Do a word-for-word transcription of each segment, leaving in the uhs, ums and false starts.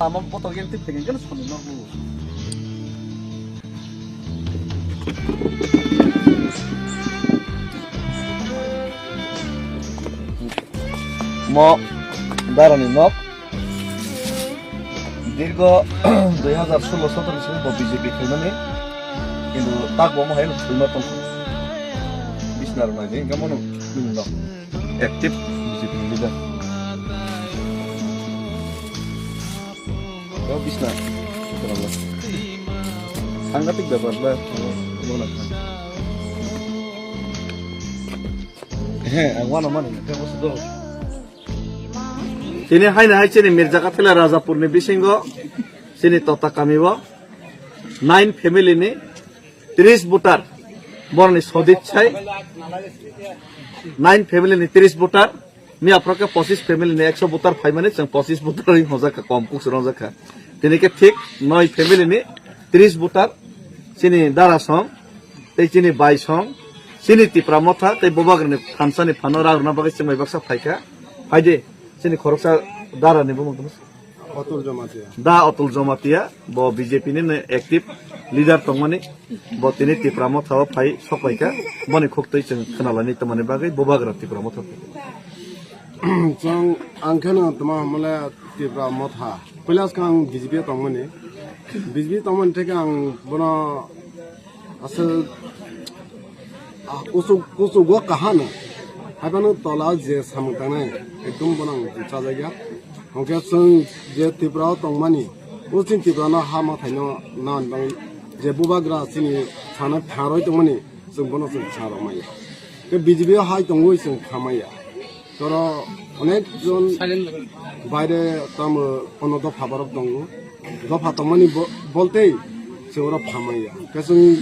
Ama botol yang tip tengeng kan soni no bu. Mo darani nok. Dirgo dui hazar solo sotoro sini bo B J P khaimani. Kintu tak bo mo hai thwima tong. Bisnar mai de, gamo no. Active B J P leader. Yo, bisna. Sangatik bepar ba. He, ang wano mani, tei bo sudo. Tini haino hai chini Mirjakathila Rajapurni bisingo chini Tota kamio nine family ni tris voter, borni sodit sai nine family ni tris voter, ni aphro khe pochis family ni ekso voter phaimani chwng pochis voter ri hojak kha, kom kuk srong jak kha. Tini khe thik noi family ni tris voter, chini dara song, tei chini bai song, chini Tipra Motha, tei Bubagrani thansa ni phano rag rwna bagwi chwng bai baksa phai kha. Phai di, chini khoroksa dara ni bumung tong. Atul Jamatia. Da Atul Jamatia, bo B J P ni active leader tongmani, bo tini Tipra Motha o phai sokpai kha, boni khuktwi chwng khwnalani tongmani bagwi Bubagra Tipra Motha. Chwng ang kheno tma hamle Tipra Motha. Puila swkang B J P o tongmani. B J P tongmani theke ang bono Aswk, ah, kuchuk, kuchugo kahano. Haiphano tola je samung tangnai, ekdom bono ang chajakya. Hwnkhe chwng je Tripura o tongmani, o chini Tripura no ha mwthaino nan bagwi je bubagra chini sana tharwi tongmani, chwng bono chwng sa rwmaya. Tei B J P o hai tongwi chwng khamaya. Toro onek jon baire tamo ono dopha borok tongo. Dopha tongmani bo-, boltei chwng oro phamaya. Hwnkhe chwng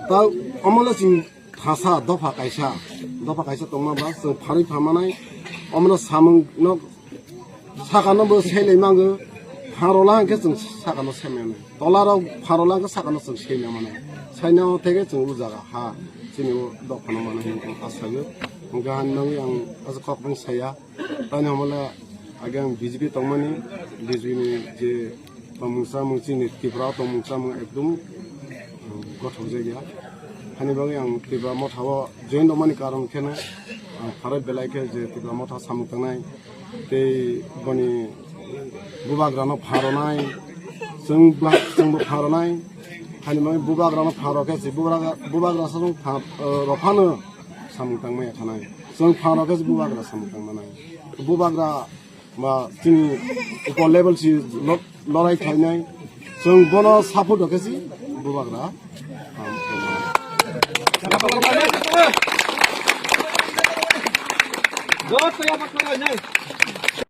ta omo le chwng thasa dopha kaisa, dopha kaisa tongma ba chwng pharwi phamanai. Omono samung no saka no bo selai mango. Pharola hwnkhe chwng saka no semai manai. Tola rok pharola hwnkhe saka no chwng semai manai. Saina o theke chwng o jaga ha chini o dopha no manai hwnwi asaiyo. Hwnkhe hani bagwi ang aswk kok bai saya. Tani hamole age ang B J P tongmani, B J P ni je tongmung chamung chini Tripura o tongmung chamung ekdum, um, gothok jakya. Hani bagwi ang Tripura Motha o join tongmani karon kheno, ang pharai belai khe je Tripura Motha samung tangnai tei boni bubagrano pharonai, chwng ba-, chwngbo pharonai. Hani bagwi bubagrano pharo khe se bubagra, bubagra sa chwng pha-, uh, rw phano samung tangmaya khanai. Chwng phano khe bubagra samung tangmanai. Bubagra ba chini upor level si lo-, lorai khlainai. Chwng bono support khe si bubagra.